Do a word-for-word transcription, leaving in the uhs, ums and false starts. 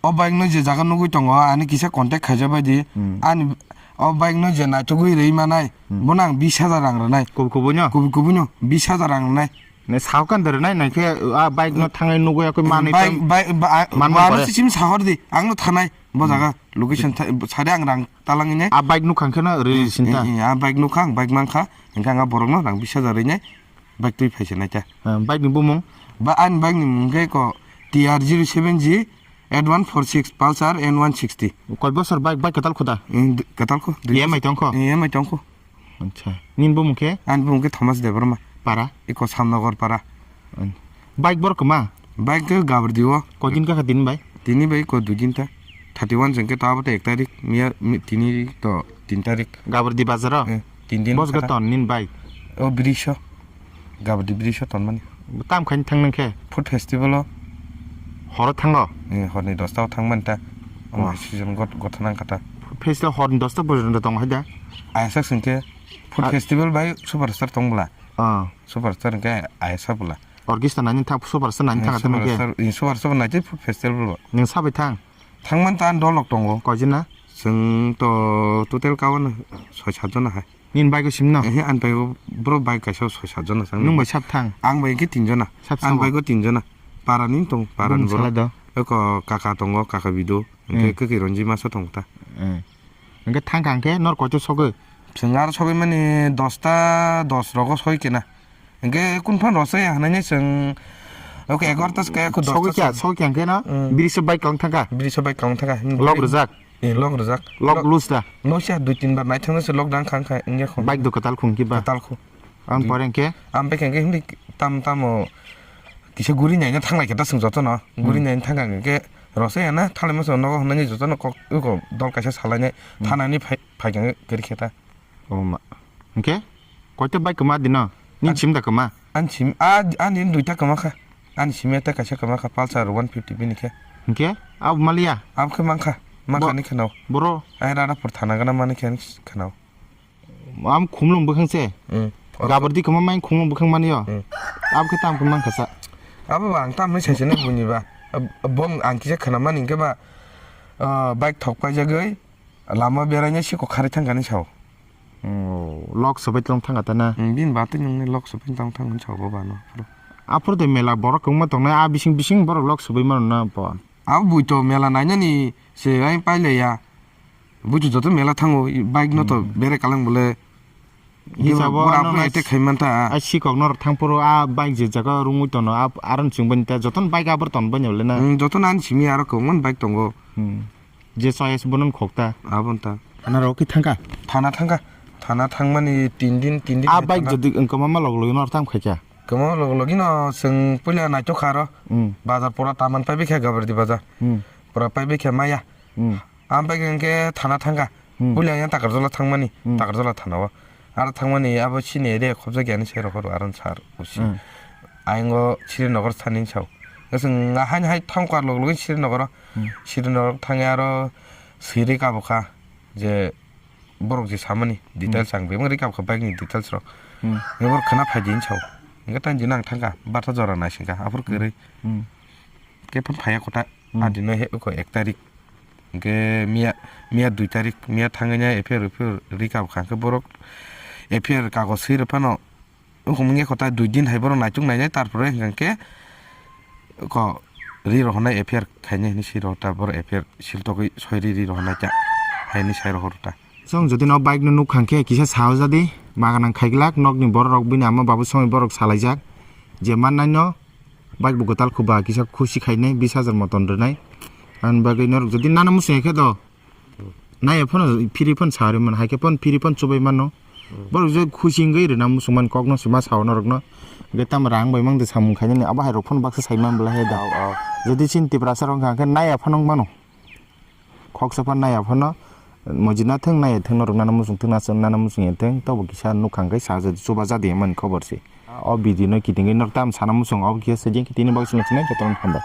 O bike no je jaga nugwi tongo, ani kisa contact khaijak bai di. Hmm. Ani o bike no je naitugwi rwi manai, Hmm. bono ang bis hajar rang rwnai. Kubu kubu no? Kubu kubu no bis hajar rang rwnai. Ne sao kan dere nai nai khe a bike no thangai nugwi yakwi manwi Bike, tang bike, ba-, a-, manwi manwi pore. Sisim sahor di, ang no thanai, bo Hmm. jaga, location tha-, sade ang rang talangwi nai. A bike nukhang khe no release Eh, sinta. Eh, eh, a bike nukhang, bike mankha, hingkhe ang a borok no rang bis hajar rwi nai, bike twi phai se nai ta. Eh, bike ni bumung? Ba, ani bike ni mung khe ko T R zero seven G eight one four six Pulsar N one sixty. Koi bosor bike, bike kwtal kho da? Eh, d-, kwtal kho, dui E M I bosor. Tong kho? Eh, E M I tong kho. Acha. Nini bumung khe? Ani bumung khe Thomas Debbarma. Para? Iko Samnagar para. An-, bike bor kwma? Bike khe gabar di o. Koi din kakha din bai? Tini bai ko dui din ta. Thirty one jeng khe ta abo to ek tarik. Miya, mi-, tini to tin tarik. Gabar di bazar o? Eh, tin din Bos kha ta. Ton nini bike? O brisho. Gabar di brisho ton mani. Tam khain thang nang khe? Food festival o. Horo thango? Eh, horni dosta o thang mani ta. Wah. Omo season got-, gotha nang kha ta. Food festival horni dosta porjonto tong hai da? Aisa sing khe food Ah. Festival bai superstar tong bwla. Ah. Superstar hingkhe aisa bwla. Orchestra nani thang, superstar nani thang atwma khe? Superstar, eh, superstar nai tei food festival bo. Nwng sabai thang? Thangman ta ani dolok tongo. Koi jona? Chwng to total kawan soi sat jona hai. Nini bike o sim no? Ehe, ani bike o bro bike kaisa soi sat jona chang. Nwng bai sab thang? Ang bai khe tin jona. Sab sabo? Ani bike o tin jona. Para ni tong, para ni bumung borok. Salai do. Eko kaka tongo, kaka bido. Hingke Hmm. Kwkwi ronji masa tong ta. Hmm. Hingke thang kha hingke nor koito sogwi? Chwng aro sogwi mani dosta dos rogo soi kena. Hingke kun phan rosai ya hwnwi chwng, oke, egarota se kaya khu dosta sogwi kya, se. Sogwi kya hingke no? Hmm. Biri se bike kwlwng thangkha? Biri se bike kwlwng thangkha. Lok rijak? Eh, lok rijak. Lok loose da? No siya dui tin bar naithang se lok dang khang kha hingke khu. Bike do kwtal khung ki ba? Kwtal khu. Ang pore hingke? Ang pore hingke hindi tam tamo kisa guri naina thanglai khe ta chwng jotono. Guri Hmm. Naina thangkha hingke rosai ya na thalai masa nogo hwnwi jotono kok uko dol kaisa salainai Hmm. Thanani phai, phai khe gari khe ta. Oh ma. Hingke? Koita bike kwma dino? Nini An- sim da kwma? Ani sim, a, ani duita kwma kha. Ani sim eta kaisa kwma kha Pulsar one fifty bini khe. Hingke? Abo maliya? Abo khe mankha. Mankha Bo-, ni khe no. Boro? Ai Radhapur thana gana mani khe ani khe no. Am khumlung bwkhang se. Mm. Gabar di kwma mai khumlung bwkhang mani yo. Mm. Abo khe tam khe mankha sa. Abo ba ang tam ni sai se ne buni ba. Ab-, bong ang kisa khana mani hingke ba, ah, bike thok paijagwi lama beraina siko khari thangkani sao. Oh, lok sobai tong thangkha ta na? Mm, bini ba twi nungni lok sobai tong thangkani sao bo ba no. Aphuru de mela borok kwbangma tongnai, a bising bising borok lok sobai mano na bo. Abo bui to mela nainani se ai pailaiya. Buitu joto mela thango, i bike no to Hmm. Bere kalang bole. Hisabo bora ano bora na ite khai manta. A sikok norok thang phuru a bike je jaga rungwi tono, a aron chwng bani ta joton bike abor ton bani bole na. Hmm, joton ani simi aro kwbangma bike tongo. Hmm. Je choice bonon khok ta. Abon ta. Thana rok ki thangka? Thana thangka. Thana thangmani tin din, tin din A hai bike thana. Jodi wngkha ma ma log logi norok tham khaikha. Kwbangma log logi no chwng puila naitok kha aro. Hmm. Bazar pura taman pai bikha Gabardi bazar. Hmm. Pura pai bikha maya. Hmm. Ang bai hwnkhe thana thangkha. Hmm. Puila yang Takarjala thangmani, Hmm. Takarjala thana o. Aro thangmani abo chini area khobjak yani se rohor aron sar usi. Hmm. Ayang o Srinagar thani sao. Gasing nga hain hai thangkar log login Srinagar o. Hmm. Srinagar thangya aro siri kabukha je borok je samani details Hmm. Ang bebak ri kabukha bike ni details rok. Hmm. Borok khana phai din sao. Hingke tan jina ang thangkha batha jora naisingkha aphur Hmm. Kwrwi. Hmm. Khe phano phaiya kotha. Hmm. Adino he uko ek tarik. Hingke miya, miya dui tarik, miya thangwi ya F I R, F I R ri kabkha. Hingke borok F I R kagoj swi rw phano, uko mungya kotha dui din hai borok naituk nainai, tarpore hingke ko ri rohornai F I R khainai hinwi swi rohor ta, borok F I R sil togwi soi ri ri rohornai ta, hai hinwi sai rohor ta. Chwng jodi no bike no nuk kha khe kisa sao jadi, maganang khaiglak, nokni borok rok bini ama babu songwi borok salaijak. Je mannai no, bike bo kwtal khuba kisa khusi khainai, bis hajar moton rwnai. Ani bagwi norok jodi nana muchung khe do, naiya phano phiri phano sa rwmani, hai khe phano phiri phano chubai mano. Borok je khusi wngwi rwna muchung mani kok no se ma sao norok no. Hwnkhe tamo rang bai mang de samung khainani, abo hai rok phano baksa sai man bwla he da. Au, au. Jodi chini Tiprasa rok wngkha khe naiya phano wng mano. Khoksa phan naiya phano, mojina thwng naiya thwng norok nana muchung thwng nasa nana muchung ya thwng, tobo kisa nukhang khe sa jadi chuba jadi ya mani khobor se. O video no kitingwi norok tam sana muchung, obo kisa se jeng khe tini bagwi chwng sinai jotono hambai.